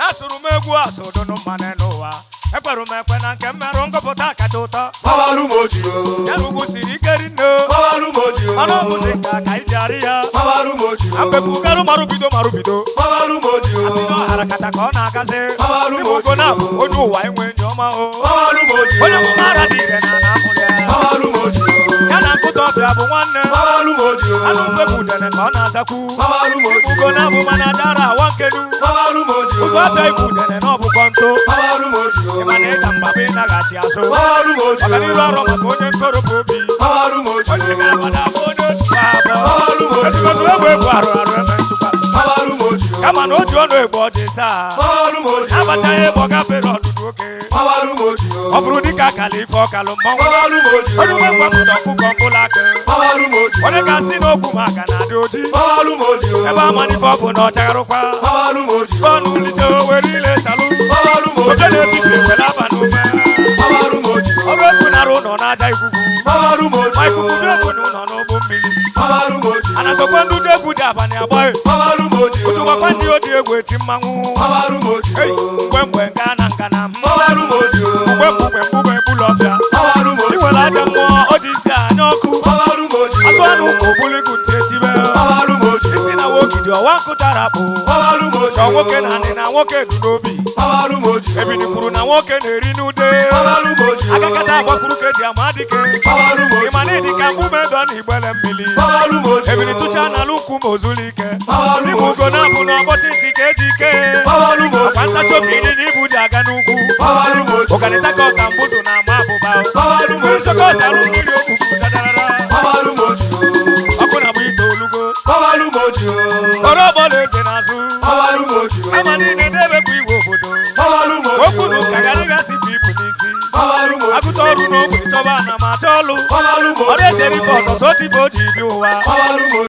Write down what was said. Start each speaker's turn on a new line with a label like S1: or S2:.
S1: Asụrụ m egwu asụ dụnụ mmanụ n'ụwa. Ekwerụ m ekwe na nke mmerụ ngụpụta kacha ụtọ.
S2: Gbawalu m oji o.
S1: Ya na ugwu siri ike rinne.
S2: Gbawalu m oji o.
S1: Mana ọ bụzi nka ka iji arị ya.
S2: Gbawalu m oji o.
S1: Agbepụgarụ marụbido marụbido.
S2: Gbawalu m oji o.
S1: Asị na ọhara kata ka ọ na-agazi.
S2: Gbawalu m
S1: Ịbụ ugo
S2: oji
S1: na-abụ
S2: o.
S1: onye ụwa enwe enyi ọma o.
S2: Gbawalu m oji o.
S1: Onye mụma ara dị ire na ana amụrụ ya.
S2: Gbawalu m oji o.
S1: Ya na nkụta ọfịa bụ nwanne.
S2: Gbawalu m oji o.
S1: Anụ mfe bụ udene ka ọ na-azakwu.
S2: Gbawalu m oji o.
S1: Ugo na-abụ mana adara awa nkenu.
S2: Gbawalu m oji o.
S1: Ụzọ afịa ibu udene na ọbụkọ ntụ.
S2: Gbawalu m oji o.
S1: Ịma na ịda mgba bụ ịnaghachi azụ.
S2: Gbawalu m oji o.
S1: Ọganiru ọrụ maka onye nkoropụ obi.
S2: Gbawalu m oji o.
S1: Onye ga-agbada bụ onye otu abụọ.
S2: Gbawalu m oji o.
S1: Ezumezu egwu egwu arụ arụ eme nchụkwa.
S2: Gbawalu m oji o.
S1: Kama na o ji ọnụ egbe ọ dị saa.
S2: Gbawalu m oji o.
S1: Abachaghị egbe ọ gafere ọdụdụ oke.
S2: Gbawalu m oji o.
S1: Ọ bụrụ dịka akala ife ọkalụ mmọnwụ.
S2: Gbawalu m oji o.
S1: Onye nwe ngwapụta ọkụkọ mkpụrụ aka.
S2: Gbawalu m oji o.
S1: Onye ga-asị na okwu maka na-adị oji.
S2: Gbawalu m oji o.
S1: Ebe amanife ọ bụ na ọchagharụkwa.
S2: Gbawalu m oji o.
S1: Bọọlụ lije owere ile salụ.
S2: Gbawalu m oji
S1: Oche
S2: o.
S1: na-etifu ekwela aba n'ume.
S2: Gbawalu m oji o.
S1: Ọrụ efu nara ụlọ n'aja ikuku.
S2: Gbawalu m oji
S1: Ma
S2: o.
S1: ikuku bịa bụ na ụlọ n'ụgbọ mmiri.
S2: Gbawalu m oji o.
S1: Anasokwa ndị uju egwu ji abalị agbaghị.
S2: Gbawalu m oji o.
S1: Ụchụkwakwa ndị oji egwu eti mmanwụ.
S2: Gbawalu m oji
S1: Ei,
S2: o.
S1: mgbe mgbe nga na nga na m.
S2: Gbawalu m oji o.
S1: Mgbe mgbe mgbe mgbulu ọfịa.
S2: Gbawalu m
S1: I
S2: oji o.
S1: nwere aja mmụọ o ji isi anya ọkụ.
S2: Gbawalu m oji o.
S1: Azụ anụ ka obuligu ntị echibe.
S2: Gbawalu m oji o.
S1: Isi na nwoke ji ọwa nkụ tara akpụ.
S2: Gbawalu m oji o.
S1: Chọọ nwoke na anị na nwoke du n'obi.
S2: Gbawalu m oji o.
S1: Ebini kwuru na nwoke na-eri n'ude.
S2: Gbawalu m oji o.
S1: Agakata agbakwuru ka eji ama dike.
S2: Gbawalu m oji o.
S1: Ịma na ịdị ka mgbume dọ na igbele mmiri.
S2: Gbawalu m oji o.
S1: Ebini tụcha n'ala ukwu ma ozulu ike.
S2: Gbawalu m
S1: Ibu
S2: oji
S1: ugo
S2: o.
S1: na-abụ na ọgbọchị ntị ka eji ike.
S2: Gbawalu m oji
S1: Akwa
S2: o.
S1: ntachi obi ịnyịnya ibu ji aga n'ugwu.
S2: Gbawalu m oji o.
S1: Ụganịta ka ọka mbụzụ na-ama abụba.
S2: Gbawalu m
S1: Mmiri
S2: oji o.
S1: sọkọ ọsara mmiri okpukpu dadarara.
S2: Gbawalu m oji o.
S1: Ọkụ na-agba ite olugo.
S2: Gbawalu m oji o.
S1: Ọrụ ọgbọla eze n'azụ.
S2: Gbawalu m oji o.
S1: Ama niile na-ewepụ igwe obodo.
S2: Gbawalu m oji o.
S1: Okwu na ụka garịgasị bụ ibu n'isi.
S2: Gbawalu m oji o.
S1: Agụta ọrụ n'ogbe chọba ana ma achọ ọlụ.
S2: Gbawalu m
S1: Ọrụ
S2: oji o.
S1: echere ife ọzọ so otu ife o ji bi ụwa.
S2: Gbawalu m oji o.